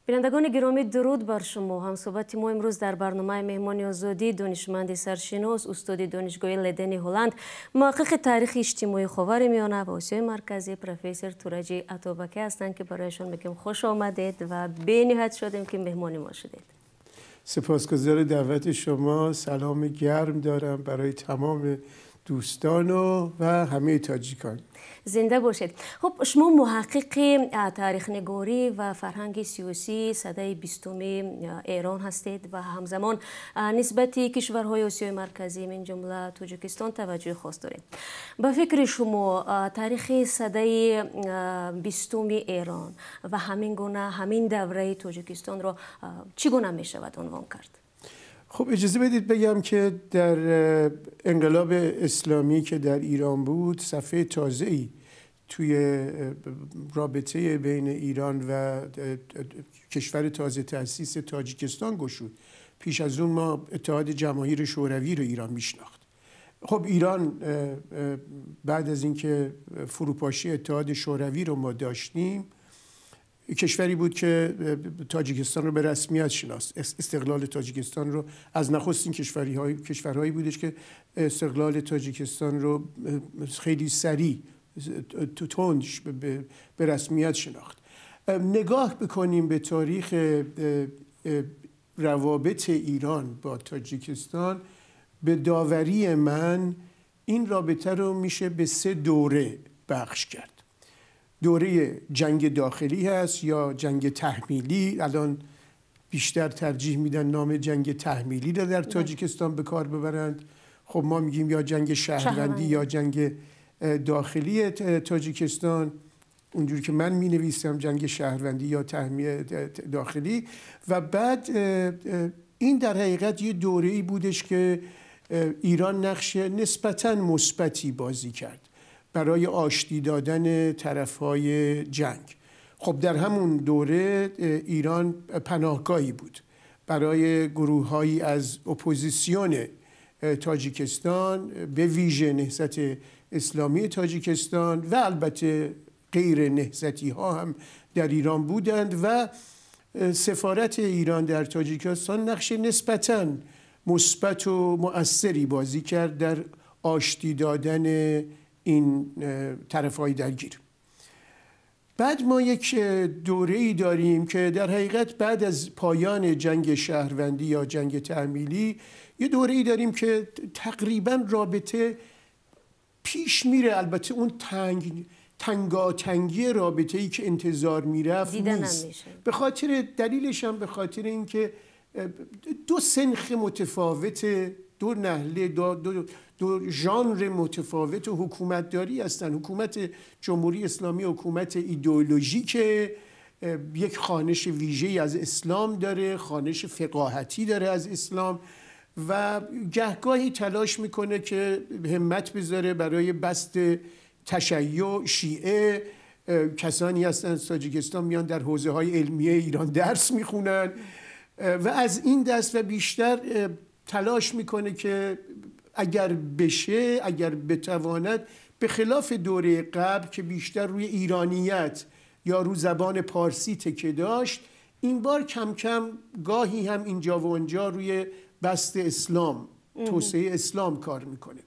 Бинандагони гиромӣ, дуруд бар шумо. Ҳамсӯҳбати мо имрӯз дар барномаи Меҳмони Озодӣ донишманди саршинос, устоди Донишгоҳи Лейдени Ҳолланд, муҳаққиқи таърихи иҷтимоии Ховари Миёна ва Осиёи Марказӣ, профессор Тураҷи Атобакӣ ҳастанд, ки барояшон мегӯем хуш омадед ва бениҳоят шодем, ки меҳмони мо шудед. Сипосгузори даъвати шумо. Саломи гарм дорам барои тамоми дӯстону ва ҳамаи тоҷикон. Зинда бошед. Хуб, шумо муҳаққиқи таърихнигорӣ ва фарҳанги сиёсии садаи бистуми Эрон ҳастед ва ҳамзамон нисбати кишварҳои Осиёи Марказӣ, мин ҷумла Тоҷикистон, таваҷҷӯҳи хос доред. Ба фикри шумо, таърихи садаи бистуми Эрон ва ҳамин гуна ҳамин давраи Тоҷикистонро чӣ гуна мешавад унвон кард? خب، اجازه بدید بگم که در انقلاب اسلامی که در ایران بود، صفحه تازه‌ای توی رابطه بین ایران و کشور تازه تأسیس تاجیکستان گشود. پیش از اون ما اتحاد جماهیر شوروی رو ایران میشناخت. خب، ایران بعد از اینکه فروپاشی اتحاد شوروی رو ما داشتیم، کشوری بود که تاجیکستان رو به رسمیت شناخت. استقلال تاجیکستان رو، از نخستین کشورهایی بودش که استقلال تاجیکستان رو خیلی سریع، تند به رسمیت شناخت. نگاه بکنیم به تاریخ روابط ایران با تاجیکستان، به داوری من این رابطه رو میشه به سه دوره بخش کرد. دوره جنگ داخلی هست یا جنگ تحمیلی. الان بیشتر ترجیح میدن نام جنگ تحمیلی رو در تاجیکستان به کار ببرند. خب، ما میگیم یا جنگ شهروندی یا جنگ داخلی تاجیکستان. اونجوری که من می نویسم، جنگ شهروندی یا تحمیل داخلی. و بعد این در حقیقت یه دوره ای بودش که ایران نقش نسبتا مثبتی بازی کرد برای آشتی دادن طرفهای جنگ. خب، در همون دوره ایران پناهگاهی بود برای گروههایی از اپوزیسیون تاجیکستان، به ویژه نهضت اسلامی تاجیکستان و البته غیر نهضتی ها هم در ایران بودند و سفارت ایران در تاجیکستان نقش نسبتاً مثبت و مؤثری بازی کرد در آشتی دادن این طرفهای درگیر. بعد ما یک دوره ای داریم که در حقیقت بعد از پایان جنگ شهروندی یا جنگ تحمیلی یه دوره ای داریم که تقریبا رابطه پیش میره. البته اون تنگاتنگی رابطه ای که انتظار میرفت نیست. به خاطر دلیلش هم به خاطر اینکه دو سنخ متفاوت، دو نحله، دو ژانر متفاوت و حکومتداری هستن. حکومت جمهوری اسلامی حکومت ایدئولوژیک، یک خوانش ویژه‌ای از اسلام داره، خوانش فقاهتی داره از اسلام و گهگاهی تلاش میکنه که همت بذاره برای بسط تشیع شیعه. کسانی هستن از تاجیکستان میان در حوزه های علمیه ایران درس میخونن و از این دست و بیشتر تلاش میکنه که اگر بشه، اگر بتواند، به خلاف دوره قبل که بیشتر روی ایرانیت یا رو زبان پارسی تکیه داشت، این بار کم کم گاهی هم اینجا و اونجا روی بسط اسلام، توسعه اسلام کار میکنه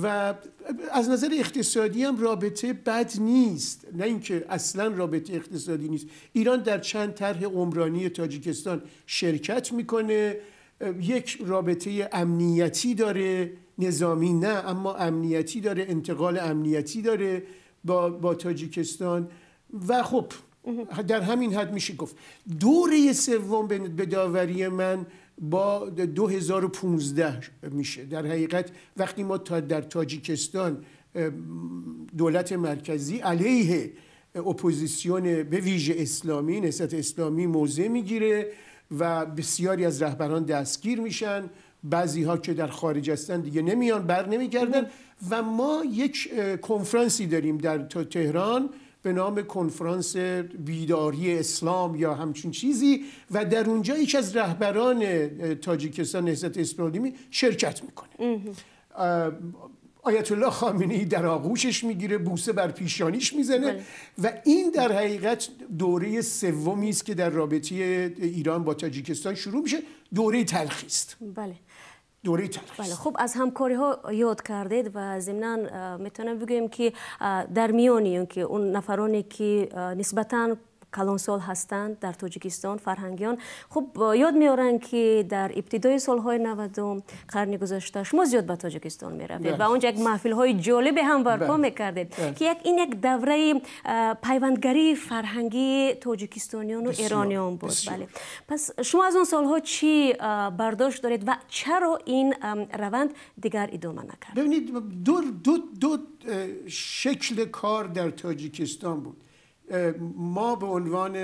و از نظر اقتصادی هم رابطه بد نیست. نه اینکه اصلا رابطه اقتصادی نیست. ایران در چند طرح عمرانی تاجیکستان شرکت میکنه. یک رابطه امنیتی داره، نظامی نه اما امنیتی داره، انتقال امنیتی داره با تاجیکستان و خب در همین حد میشه گفت. دوره سوم به داوری من با 2015 میشه. در حقیقت وقتی ما تا در تاجیکستان دولت مرکزی علیه اپوزیسیون، به ویژه اسلامی، نهضت اسلامی موضع میگیره و بسیاری از رهبران دستگیر میشن، بعضی ها که در خارج هستن دیگه نمیان، بر نمیگردن و ما یک کنفرانسی داریم در تهران به نام کنفرانس بیداری اسلام یا همچون چیزی و در اونجا یکی از رهبران تاجیکستان، نهضت اسلامی، شرکت میکنه. آیت الله خامنه‌ای در آغوشش میگیره، بوسه بر پیشانیش میزنه. و این در حقیقت دوره سومی است که در رابطه ایران با تاجیکستان شروع میشه. دوره تلخی است. بله. دوره تلخی. بله. خب از همکاری ها یاد کردید و ضمناً میتونم بگویم که در میان که اون نفرانی که نسبتاً کلانسال هستند در تاجیکستان، فرهنگیان، خب یاد میارن که در ابتدای سالهای 90 قرن گذشته شما زیاد به تاجیکستان میرفتید و اونجا یک محفل های جالب هم برپا میکردید که یک این یک دوره پیوندگری فرهنگی تاجیکستانیان و ایرانیان بود. بله. پس شما از اون سالها چی برداشت دارید و چرا این روند دیگر ادامه نکرد؟ ببینید دو شکل کار در تاجیکستان بود. ما به عنوان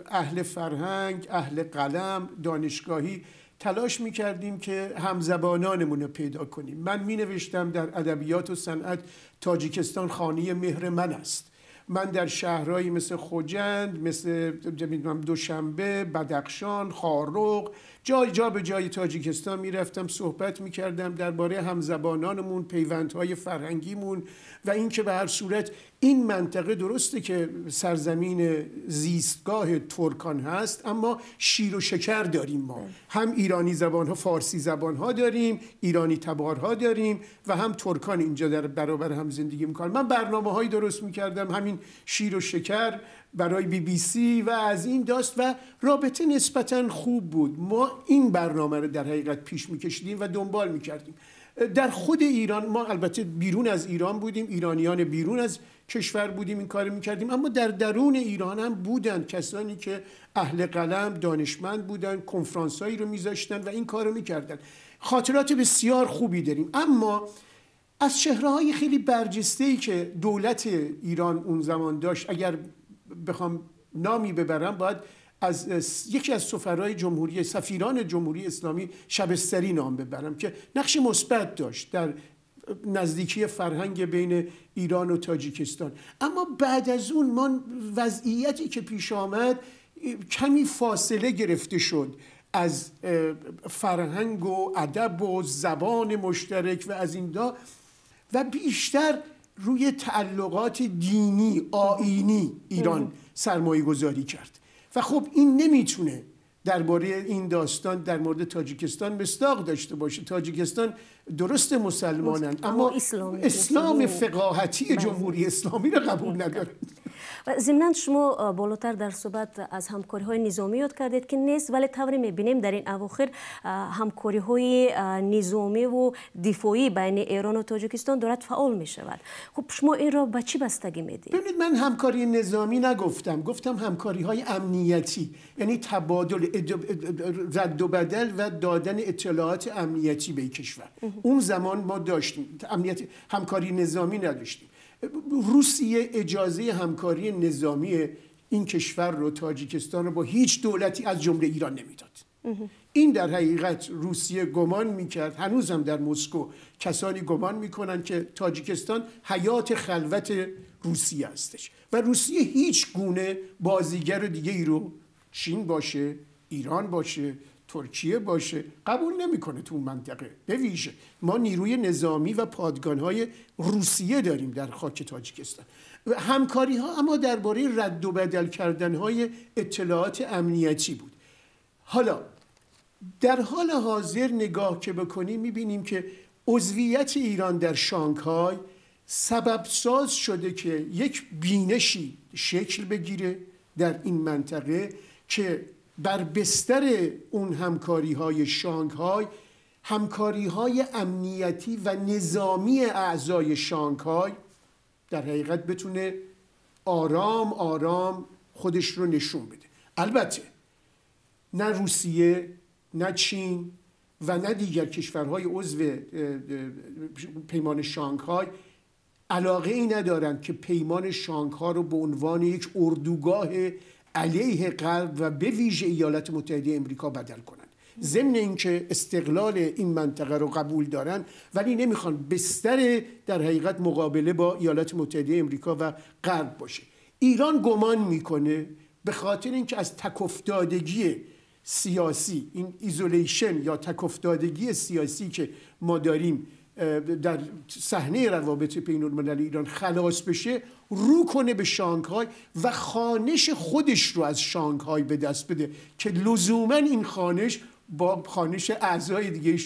اهل فرهنگ، اهل قلم، دانشگاهی تلاش می‌کردیم که همزبانانمون رو پیدا کنیم. من می‌نوشتم در ادبیات و صنعت تاجیکستان خانه مهر من است. من در شهرهایی مثل خجند، مثل دوشنبه، بدخشان، خارق، جای جا به جای تاجیکستان میرفتم، صحبت میکردم درباره همزبانانمون، پیوندهای فرهنگیمون و اینکه به هر صورت این منطقه درسته که سرزمین زیستگاه ترکان هست، اما شیر و شکر داریم ما. هم ایرانی زبانها، فارسی زبانها داریم، ایرانی تبارها داریم و هم ترکان اینجا در برابر هم زندگی میکنن. من برنامه‌هایی درست میکردم، همین شیر و شکر برای BBC و از این داست و رابطه نسبتاً خوب بود. ما این برنامه رو در حقیقت پیش میکشیدیم و دنبال میکردیم. در خود ایران ما البته بیرون از ایران بودیم، ایرانیان بیرون از کشور بودیم، این کار میکردیم، اما در درون ایران هم بودند کسانی که اهل قلم، دانشمند بودن، کنفرانس‌هایی رو میذاشتن و این کار رو میکردن. خاطرات بسیار خوبی داریم. اما از چهره‌های خیلی برجسته‌ای که دولت ایران اون زمان داشت، اگر بخوام نامی ببرم، باید از یکی از سفرای جمهوری، سفیران جمهوری اسلامی شبستری نام ببرم که نقش مثبت داشت در نزدیکی فرهنگ بین ایران و تاجیکستان. اما بعد از اون ما وضعیتی که پیش آمد، کمی فاصله گرفته شد از فرهنگ و ادب و زبان مشترک و از این دا و بیشتر روی تعلقات دینی آیینی ایران سرمایه گذاری کرد و خب این نمیتونه درباره این داستان در مورد تاجیکستان مصداق داشته باشه. تاجیکستان درست مسلمانند، اما اسلام فقاهتی جمهوری اسلامی را قبول ندارند. و ضمناً شما بالاتر در صحبت از همکاری‌های نظامی یاد کردید که نیست، ولی طوری می‌بینیم در این اواخر همکاری‌های نظامی و دفاعی بین ایران و تاجیکستان دارد فعال می‌شود. خب شما این را به چی بستگی می‌دید؟ ببینید، من همکاری نظامی نگفتم، گفتم همکاری‌های امنیتی، یعنی تبادل، رد و بدل و دادن اطلاعات امنیتی به کشور. اون زمان ما داشتیم امنیت، همکاری نظامی نداشتیم. روسیه اجازه همکاری نظامی این کشور رو، تاجیکستان رو، با هیچ دولتی از جمله ایران نمیداد. این در حقیقت روسیه گمان میکرد، هنوزم در مسکو کسانی گمان میکنن که تاجیکستان حیات خلوت روسیه هستش و روسیه هیچ گونه بازیگر دیگه ای رو، چین باشه، ایران باشه، ترکیه باشه، قبول نمیکنه تو اون منطقه. به ویژه ما نیروی نظامی و پادگان‌های روسیه داریم در خاک تاجیکستان. همکاری ها اما درباره رد و بدل کردن‌های اطلاعات امنیتی بود. حالا در حال حاضر نگاه که بکنیم می‌بینیم که عضویت ایران در شانگهای سبب ساز شده که یک بینشی شکل بگیره در این منطقه که بر بستر اون همکاری‌های شانگهای، همکاری‌های امنیتی و نظامی اعضای شانگهای در حقیقت بتونه آرام آرام خودش رو نشون بده. البته نه روسیه، نه چین و نه دیگر کشورهای عضو پیمان شانگهای علاقه ای ندارند که پیمان شانگهای رو به عنوان یک اردوگاه علیه غرب و به ویژه ایالات متحده امریکا بدل کنند. ضمن اینکه استقلال این منطقه رو قبول دارن، ولی نمیخوان بستر در حقیقت مقابله با ایالات متحده امریکا و غرب باشه. ایران گمان میکنه به خاطر اینکه از تکافتادگی سیاسی، این isolation یا تکافتادگی سیاسی که ما داریم در صحنه روابط بین الملل ایران خلاص بشه، رو کنه به شانگهای و خوانش خودش رو از شانگهای به دست بده که لزوما این خوانش با خوانش اعضای دیگه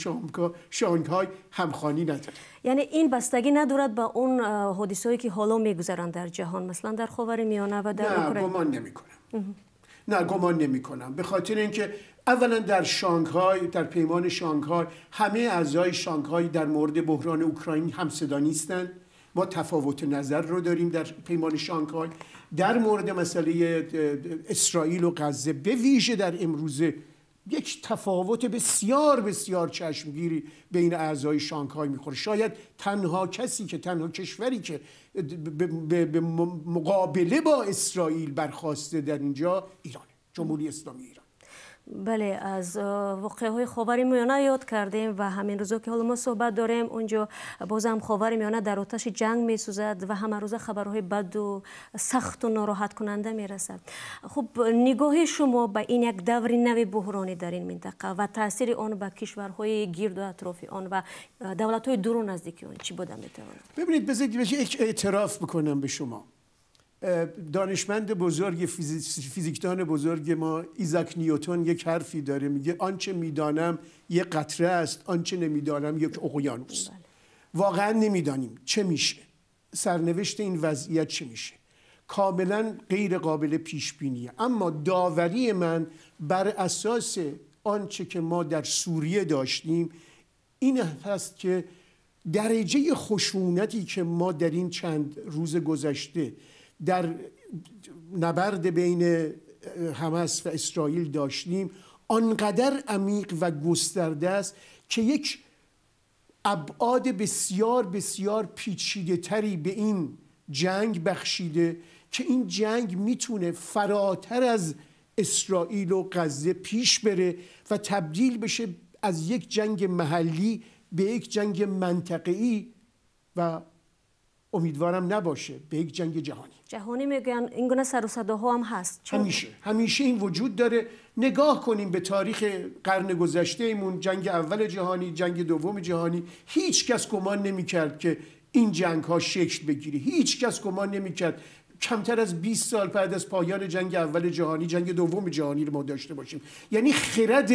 شانگهای همخوانی نداره. یعنی این بستگی ندارد با اون حادثه‌ای که حالا میگذرند در جهان، مثلا در خاورمیانه و در اوکراین؟ نه، گمان نمی‌کنم. نه، گمان نمی‌کنم، به خاطر اینکه اولا در شانگهای، در پیمان شانگهای، همه اعضای شانگهای در مورد بحران اوکراین همصدا نیستند. ما تفاوت نظر رو داریم در پیمان شانگهای. در مورد مسئله اسرائیل و غزه به ویژه در امروزه یک تفاوت بسیار بسیار چشمگیری بین اعضای شانگهای میخوره. شاید تنها کسی که، تنها کشوری که به مقابله با اسرائیل برخواسته در اینجا ایرانه، جمهوری اسلامی ایران. بله، از واقعه های خاورمیانه یاد کردیم و همین روزا که حالا ما صحبت داریم اونجا بازم خاورمیانه در آتش جنگ میسوزد و همه روزه خبرهای بد و سخت و ناراحت کننده میرسد. خب نگاه شما به این یک دور نو بحرانی در این منطقه و تاثیر آن به کشورهای گرد و اطراف آن و دولت‌های دور و نزدیک آن چی بوده میتواند؟ ببینید، بذارید یک اعتراف بکنم به شما. دانشمند بزرگ، فیزیکدان بزرگ ما ایزاک نیوتن یک حرفی داره، میگه آنچه میدانم یک قطره است، آنچه نمیدانم یک اقیانوس. واقعا نمیدانیم چه میشه، سرنوشت این وضعیت چه میشه، کاملا غیر قابل پیش بینیه. اما داوری من بر اساس آنچه که ما در سوریه داشتیم این هست که درجه خشونتی که ما در این چند روز گذشته در نبرد بین حماس و اسرائیل داشتیم آنقدر عمیق و گسترده است که یک ابعاد بسیار بسیار پیچیده تری به این جنگ بخشیده که این جنگ میتونه فراتر از اسرائیل و غزه پیش بره و تبدیل بشه از یک جنگ محلی به یک جنگ منطقه‌ای و امیدوارم نباشه به یک جنگ جهانی. جهانی میگن این گونه سر و صداها هم هست. همیشه این وجود داره. نگاه کنیم به تاریخ قرن گذشته ایمون، جنگ اول جهانی، جنگ دوم جهانی، هیچ کس گمان نمی‌کرد که این جنگ ها شکل بگیره. هیچ کس گمان نمی‌کرد کمتر از 20 سال بعد از پایان جنگ اول جهانی جنگ دوم جهانی رو ما داشته باشیم. یعنی خرد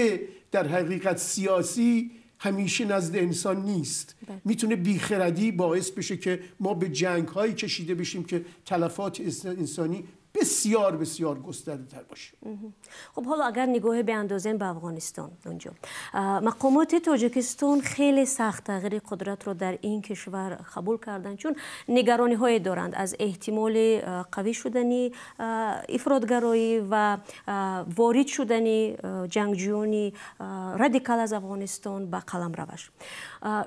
در حقیقت سیاسی همیشه نزد انسان نیست. میتونه بیخردی باعث بشه که ما به جنگ هایی کشیده بشیم که تلفات انسانی بسیار بسیار گسترده تر باشه. خب حالا اگر نگاه بیاندازیم به افغانستان، اونجا مقامات تاجیکستان خیلی سخت تغییر قدرت رو در این کشور قبول کردند، چون نگرانی های دارند از احتمال قوی شدن افراط‌گرایی و وارد شدن جنگجویان رادیکال از افغانستان به قلمروش.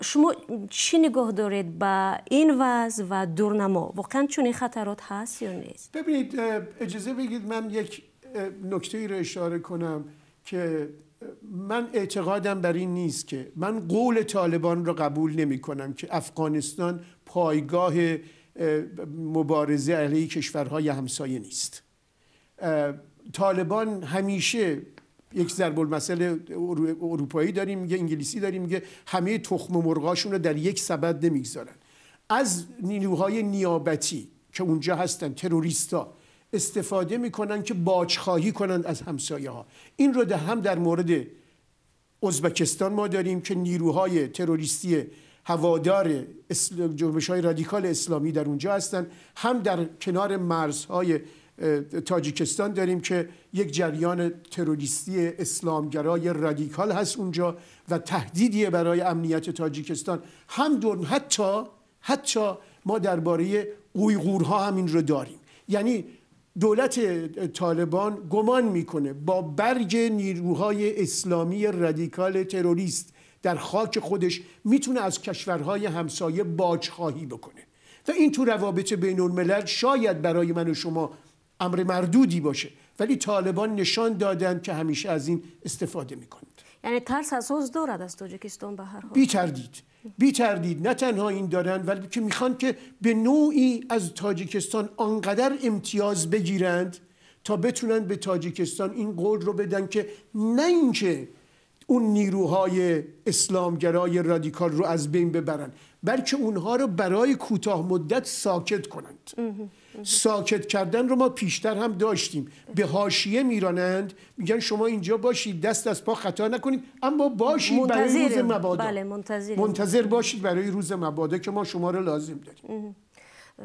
شما چی نگاه دارید به این وضع و دورنما؟ واقعا چون این خطرات هست یا نیست؟ ببینید، اجازه بگید من یک نکته ای رو اشاره کنم که من اعتقادم بر این نیست که من قول طالبان رو قبول نمی کنم که افغانستان پایگاه مبارزه علیه کشورهای همسایه نیست. طالبان همیشه یک ضرب المثل اروپایی داریم میگه، انگلیسی داریم میگه، همه تخم مرغاشون رو در یک سبد نمیگذارن. از نیروهای نیابتی که اونجا هستن، تروریستا، استفاده میکنن که باجخواهی کنند از همسایه ها. این رو هم در مورد ازبکستان ما داریم که نیروهای تروریستی هوادار جنبش‌های رادیکال اسلامی در اونجا هستن، هم در کنار مرزهای تاجیکستان داریم که یک جریان تروریستی اسلامگرای رادیکال هست اونجا و تهدیدیه برای امنیت تاجیکستان. هم حتی ما درباره اویغورها هم این رو داریم. یعنی دولت طالبان گمان میکنه با برگ نیروهای اسلامی رادیکال تروریست در خاک خودش میتونه از کشورهای همسایه باجخواهی بکنه و این تو روابط بین الملل شاید برای من و شما امر مردودی باشه، ولی طالبان نشان دادن که همیشه از این استفاده میکنند. یعنی ترس اساس دارد از تاجیکستان به هر حال. بی تردید نه تنها این دارن، ولی که میخوان که به نوعی از تاجیکستان آنقدر امتیاز بگیرند تا بتونن به تاجیکستان این قول رو بدن که نه اینکه اون نیروهای اسلامگرای رادیکال رو از بین ببرن، بلکه اونها رو برای کوتاه مدت ساکت کنند. ساکت کردن رو ما پیشتر هم داشتیم، به حاشیه میرانند، میگن شما اینجا باشید، دست از پا خطا نکنید، اما باشید برای روز مبادا. بله، منتظر باشید برای روز مبادا که ما شما رو لازم داریم.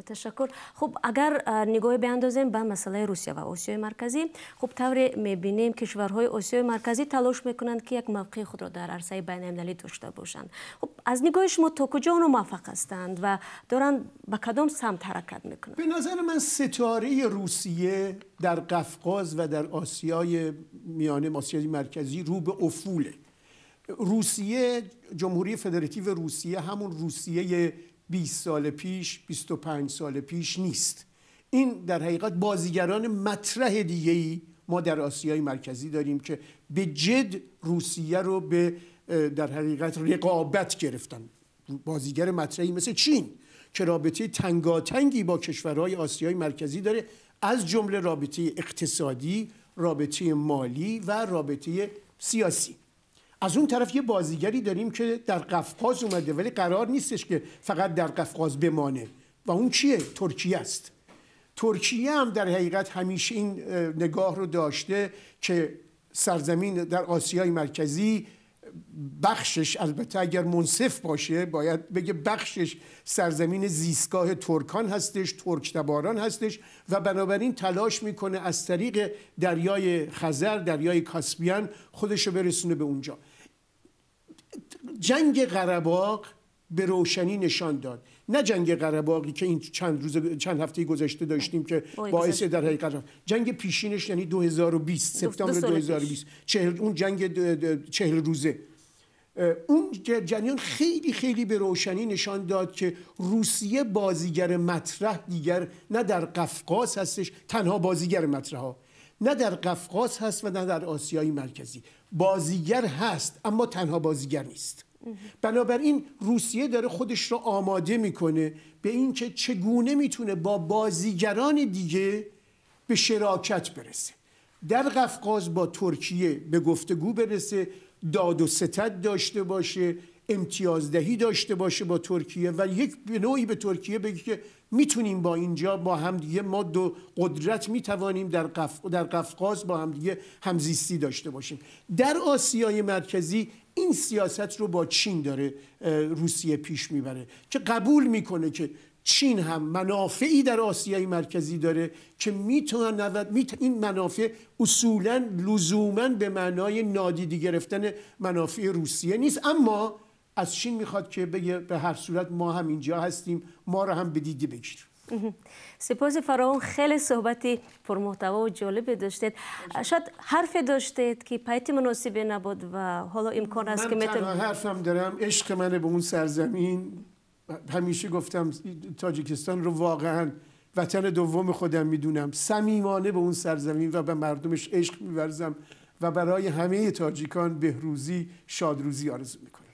تشکر. خب اگر نگاه بیاندازیم به مسئله روسیه و آسیای مرکزی، خب طور میبینیم کشورهای آسیای مرکزی تلاش میکنند که یک موقع خود را در عرصه بین المللی داشته باشند. خب از نگاه شما تا کجا آنها موفق هستند و دارند به کدام سمت حرکت میکنند؟ به نظر من ستاره روسیه در قفقاز و در آسیای میانه، آسیای مرکزی رو به افوله. روسیه، جمهوری فدراتیو روسیه، همون روسیه 20 سال پیش، 25 سال پیش نیست. این در حقیقت بازیگران مطرح دیگه‌ای ما در آسیای مرکزی داریم که به جد روسیه رو به در حقیقت رقابت گرفتن. بازیگر مطرحی مثل چین که رابطه تنگاتنگی با کشورهای آسیای مرکزی داره، از جمله رابطه اقتصادی، رابطه مالی و رابطه سیاسی. از اون طرف یه بازیگری داریم که در قفقاز اومده، ولی قرار نیستش که فقط در قفقاز بمانه، و اون کیه؟ ترکیه است. ترکیه هم در حقیقت همیشه این نگاه رو داشته که سرزمین در آسیای مرکزی بخشش، البته اگر منصف باشه باید بگه بخشش سرزمین زیستگاه ترکان هستش، ترک تباران هستش، و بنابراین تلاش میکنه از طریق دریای خزر، دریای کاسپیان خودش رو برسونه به اونجا. جنگ قره‌باغ به روشنی نشان داد، نه جنگ قره‌باغی که این چند هفته گذشته داشتیم که باعث در حقیقت جنگ پیشینش، یعنی 2020، سپتامبر 2020، اون جنگ 40 روزه، اون جریان خیلی خیلی به روشنی نشان داد که روسیه بازیگر مطرح دیگر نه در قفقاز هستش، تنها بازیگر مطرح ها نه در قفقاز هست و نه در آسیای مرکزی. بازیگر هست اما تنها بازیگر نیست. بنابراین روسیه داره خودش رو آماده میکنه به اینکه چگونه میتونه با بازیگران دیگه به شراکت برسه. در قفقاز با ترکیه به گفتگو برسه، داد و ستد داشته باشه، امتیازدهی داشته باشه با ترکیه و یک به نوعی به ترکیه بگه که میتونیم با اینجا با همدیگه، ما دو قدرت میتوانیم در قفقاز با همدیگه همزیستی داشته باشیم. در آسیای مرکزی این سیاست رو با چین داره روسیه پیش میبره که قبول میکنه که چین هم منافعی در آسیای مرکزی داره که میتونه این منافع اصولا لزوما به معنای نادیده گرفتن منافع روسیه نیست، اما از چین میخواد که بگه به هر صورت ما هم اینجا هستیم، ما رو هم به دیده بگیر. سپاس فراوان، خیلی صحبتی پرمحتوا و جالب داشتید. شاید حرف داشتید که پیت مناسبی نبود و حالا امکان است که من حرفم دارم. عشق منه به اون سرزمین، همیشه گفتم تاجیکستان رو واقعا وطن دوم خودم میدونم، صمیمانه به اون سرزمین و به مردمش عشق می‌ورزم و برای همه تاجیکان بهروزی، شادروزی آرزو میکنم.